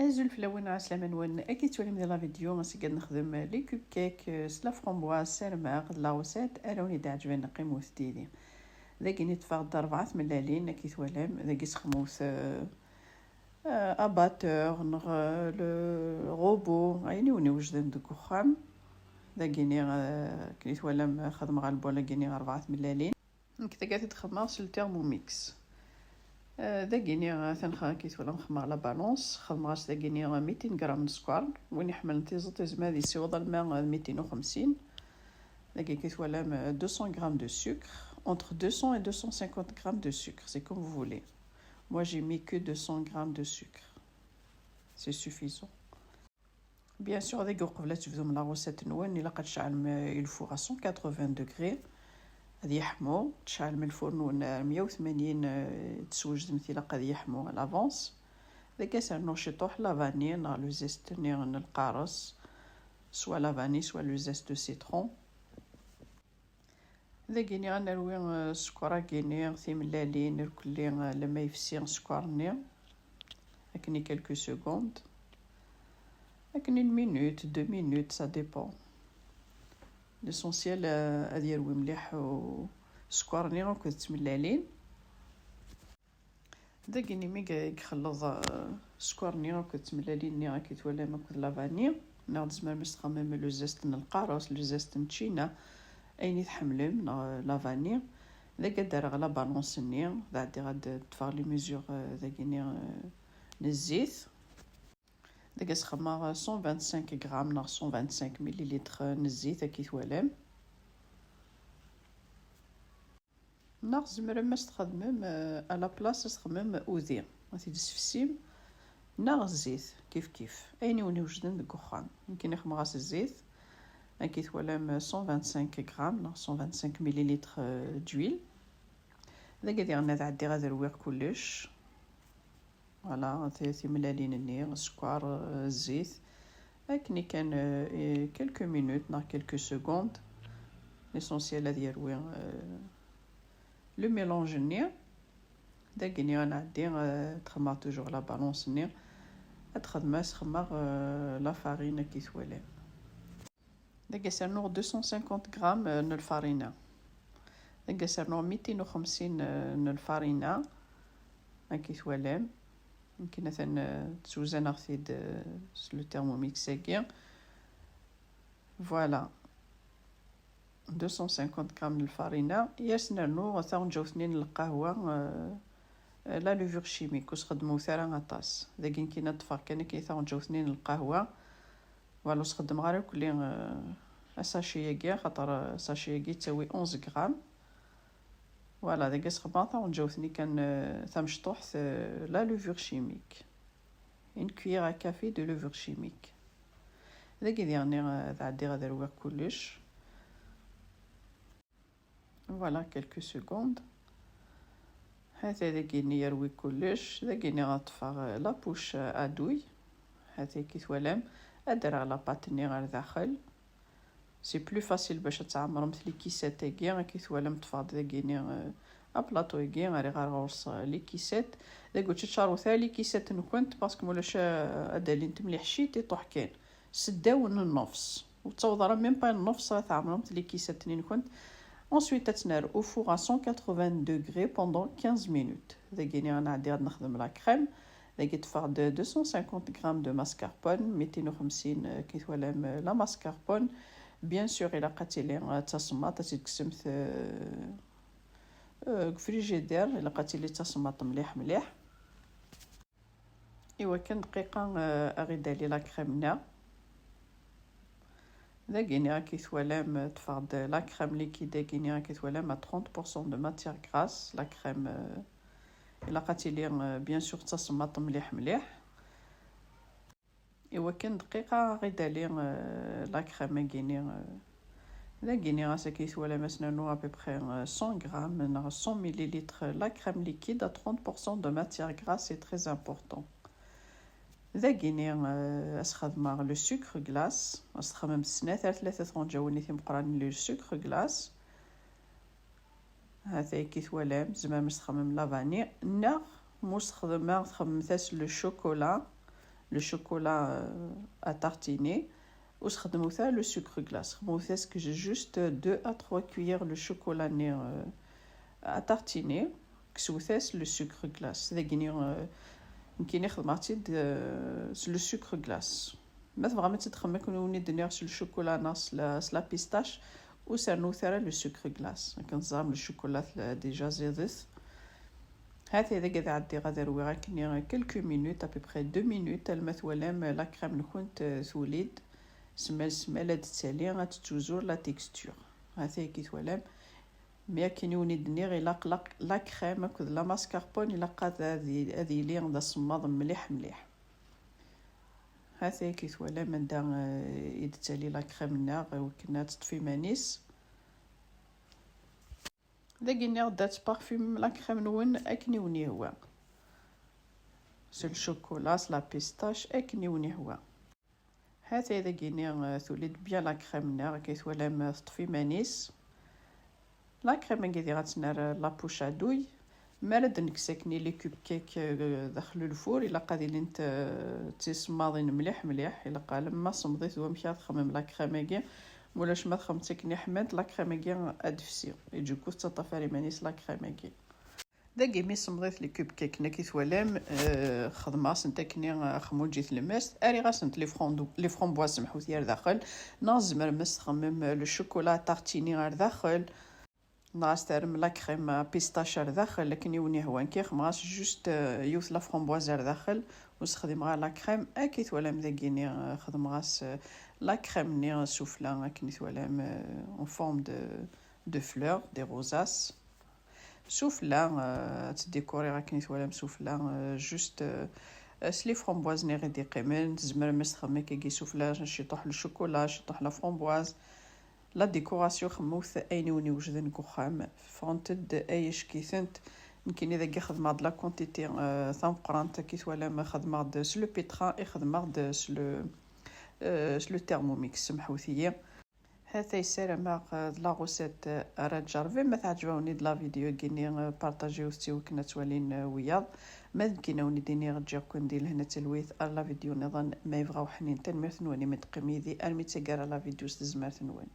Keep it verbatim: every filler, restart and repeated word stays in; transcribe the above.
Azul fell-awen, ɛeslama-nwen. Akka i tettwalim di la vidéo, ass-agi ad nexdem les cupcakes, euh, s la framboise. Ssarameɣ d la recette ara wen-d-iɛeǧben, qqimet yid-i. Dagi i ṭṭfeɣ-d rebɛa tmellalin, akka i twalam. Dagi sexdmeɣ, euh, euh, abatteur neɣ, euh, le robot, ayen i wen-iwejden deg uxxam. Dagi-ni, euh, akken i twalam, xedmeɣ albol-agi-ni rebɛa tmellalin. Nekk tagad i d-xedmeɣ s le Thermomix. Euh, dagi-ni, euh, atan xa-, akken i twalam, xedmeɣ la balance, xedmeɣ-as dagi-ni, euh, mitin gram n sskeṛ. Win iḥemmlen tiẓeṭ yezmer ad yessiweḍ alma, euh, mitin u xemsin. Dagi, akken i twalam, euh, deux cents grammes de sucre, entre deux cents et deux cent cinquante grammes de sucre, c'est comme vous voulez. Moi, j'ai mis que deux cents grammes de sucre. C'est suffisant. Bien sûr, dagi uqbel ad tebdum la recette-nwen, ilaq ad tceɛlem, euh, le four à cent quatre-vingts degrés. Ad yeḥmu, tceɛlem lfur-nwen ar meyya u tmanyin, euh, teswejdemt, ilaq ad yeḥmu à l'avance. Dagi ad s-rnuɣ ciṭuḥ la vanille neɣ le zeste-nni n lqares, soit la vanille, soit le zeste de citron. Dagi-ni ad nerwi, euh, sskeṛ-agi-ni, timellalin, irkelli, euh, lama yefsi sskeṛ-nni. Akken i quelques secondes. Akken une minute, deux minutes, ça dépend. L'essentiel, euh, ad yerwi mliḥ, euh, sskeṛ-nni akked tmellalin. Dagi-ni mi i ixelleḍ, euh, sskeṛ-nni akked tmellalin-nni, akken i twalam, akked la vanille, neɣ tzemrem ad s-txedmem le zeste n lqares, le zeste n ččina, ayen i tḥemmlem, neɣ, euh, la vanille. Dagi ad d-rreɣ la balance-nni, ad ɛeddiɣ ad d-ṭṭfeɣ les mesures, euh, dagi-ni, euh, n zzit. Dagi ad s-xedmeɣ cent vingt-cinq grammes neɣ cent vingt-cinq millilitres n zzit, akken i twalam. Neɣ tzemrem ad s-txedmem, euh, à la place ad s-txedmem udi, ad t-id-tessefsim, neɣ zzit, kif kif, ayen i wen-iwejden deg uxxam. Nekkini xedmeɣ-as zzit, akken i twalam, cent vingt-cinq grammes neɣ cent vingt-cinq millilitres, euh, d'huile. Dagi diɣen ad ɛeddiɣ ad rwiɣ kullec. Voilà, ti-, timellalin-nni, sskeṛ, euh, zzit. Akken i kan, euh, quelques minutes neɣ quelques secondes. L'essentiel ad yerwi, euh, le mélange-nni. Dagi-ni ad nɛeddi, euh, ad xedmeɣ toujours la balance-nni. Ad xedmeɣ, ad xedmeɣ, euh, la farine, akken i twalam. Dagi ad s-rnuɣ deux cent cinquante grammes, euh, n lfarina. Dagi ad s-rnuɣ mitin u xemsin, euh, n lfarina. Akken i twalam. Nekkini atan, euh, ttuzan-aɣ-t-id, euh, s le Thermomix-agi. Voilà. Deux cent cinquante grammes n lfarina. I as-nernu taɣenǧawt-nni n lqahwa, euh, la levure chimique, ur sxedmut ara aṭas. Dagi nekkini ad ṭṭfeɣ kan akken taɣenǧawt-nni n lqahwa. Voilà, ur sxeddmeɣ ara akk li, euh, asachet-agi, axaṭer, euh, asachet-agi yettawi onze grammes. Voilà, dagi sxeddmeɣ taɣenǧawt-nni kan, euh, tamecṭuḥt, euh, la levure chimique. Une cuillère à café de levure chimique. Dagi diɣen, euh, ad ɛeddiɣ ad rwiɣ kullec. Voilà, quelques secondes. Hata dagi-ni yerwi kullec. Dagi-ni ad ṭṭfeɣ, euh, la poche, euh, à douille. Hata akken i twalam. Ad d-rreɣ la pâte-nni ɣer daxel. C'est plus facile bac ad tɛemmremt les caissettes-agi. Akken i twalam ṭṭfeɣ-d dagi-ni, euh, aplaṭu-agi, rriɣ ar ɣur-s, euh, les caissettes. Dagi ur tteččarut ara les caissettes-nkent, parce que ma ulac, euh, ad d-alint mliḥ cit, iṭuḥ kan. Seddaw n nnefs. Ur ttaweḍ ara même pas nnefs ara tɛemmremt les caissettes-nni-nkent. Ensuite, ad tt-nerr au four à cent quatre-vingts degrés pendant quinze minutes. Dagi-ni ad nɛeddi ad nexdem la crème. Dagi ṭṭfeɣ-d deux cent cinquante grammes de mascarpone, mitin u xemsin, euh, akken i twalam, euh, la mascarpone. Bien sûr, ilaq ad tili, euh, d tasemmaḍt, ad tt-id-tekksemt, euh, euh, deg frigidaire, ilaq ad tili d tasemmaḍt mliḥ mliḥ. Iwakken dqiqa, euh, ad ɣ-id-tali la crème-nneɣ. Dagi-ni akken i twalam, euh, ṭṭfeɣ-d la crème liquide-agi-ni akken i twalam à trente pour cent de matière grasse, la crème, euh, ilaq ad tili, euh, bien sûr d tasemmaḍt mliḥ mliḥ. Iwakken dqiqa ad ɣ-id-tali, euh, la crème-agi-ni, euh, dagi-ni ɣas akken i twalam ad s-nernu à peu près, euh, cent grammes neɣ cent millilitres la crème liquide à trente pour cent de matière grasse, c'est très important. Dagi-ni, euh, ad s-xedmeɣ le sucre glace, ad s-txedmem snat ar tlata tɣenǧawin timeqqranin le sucre glace. Hata akken i twalam, tzemrem ad s-txedmem la vanille, neɣ ma ur s-txedmem ara, txedmem-as le chocolat, le chocolat, euh, à tartiner, ur sxedmut ara le sucre glace. Xedmut-as juste deux à trois cuillères le chocolat-nni, euh, à tartiner, ksewt-as le sucre glace. Dagini, euh, nekkini xedmeɣ-tt-id, euh, s le sucre glace. Ma tebɣam ad tt-id-txedmem akken wen-d-nniɣ s le chocolat neɣ s la, s la pistache, ur s-rnut ara le sucre glace. Akken teẓram, le chocolat tla-, déjà ziḍet. Ha-t-a dagi ad ɛeddiɣ ad rwiɣ akken quelques minutes, à peu près deux minutes, alma twalam la crème-nkent, euh, tuli-d. Smal smal ad d-tali, ad tettuzur la texture. Ha-t-a dagi twalam. Mi akken i wen-d-nniɣ, ilaq la, la crème akked la mascarpone, ilaq ad, ad, ad yili d asemmaḍ mliḥ mliḥ. Ha-t-a dagi twalam anda, euh, i d-tali la crème-nneɣ, iwakken ad teṭṭef iman-is. Dagi nniɣ-d ad tparfumem la crème-nwen akken i wen-yehwa. S le chocolat, s la pistache, akken i wen-yehwa. Ha-t-a dagini, euh, tuli-d bien la crème-nneɣ, akka i twalam, euh, teṭṭef iman-is. La crème-agi diɣ ad tt-nerr, euh, la poche à douille. Mi ara d-nekkes akken les cupcakes, euh, daxel lfur, ilaq ad ilint, euh, d tisemmaḍin mliḥ mliḥ, ilaq alamma semḍit d wamek ara txemmem la crème-agi. Mulac ma txemmem-tt akken iḥman, la crème-agi ad d-tefsi. Et du coup tettaṭṭaf ar iman-is la crème-agi. Dagi mi semḍit les cupcakes-nni akka i twalam, euh, xedmeɣ-asent akken i, euh, xmuǧi tlemmast, rriɣ-asent les fran-, les framboises, semḥut, ar daxel, neɣ tzemrem ad s-txemmem, euh, le chocolat tartini ar daxel, neɣ ad s-terrem la crème, euh, pistache ar daxel, akken i wen-yehwan. Nekki xedmeɣ-as juste, euh, yiwet la framboise ar daxel, ur sexdimeɣ ara la crème. Akka i twalam dagini, euh, xedmeɣ-as, euh, la crème-nni sufella, akken i twalam, euh, en forme de, de fleurs, des rosas. Sufella, euh, ad tt-décoriɣ akken i twalam sufella, euh, juste, euh, s les framboises-nni i ɣ-d-iqqimen. Tzemrem ad s-txedmem akkagi sufella, ciṭuḥ le chocolat, ciṭuḥ la framboise. La décoration, xemmut ayen i wen-iwejden deg uxxam. Ffɣent-d ay ackitent. Nekkini dagi xedmeɣ-d la quantité, euh, tameqqrant, akka i twalam xedmeɣ-d s le pétrin i xedmeɣ-d s le, euh, s le Thermomix, semḥut-iyi. Ha-t-a, ssarameɣ, euh, d la recette, euh, ara tjerrbem. Ma teɛǧeb-awen-id la vidéo-agi-nni, euh, partagez-t i wakken ad twalin, euh, wiyaḍ. Ma d nekkini ad wen-id-iniɣ, ǧǧiɣ-ken di lehna d talwit ar la vidéo nniḍen ma yebɣa uḥnin. Tanemmirt-nwen imi d-teqqim yid-i armi d taggara la vidéo s tezmert-nwen.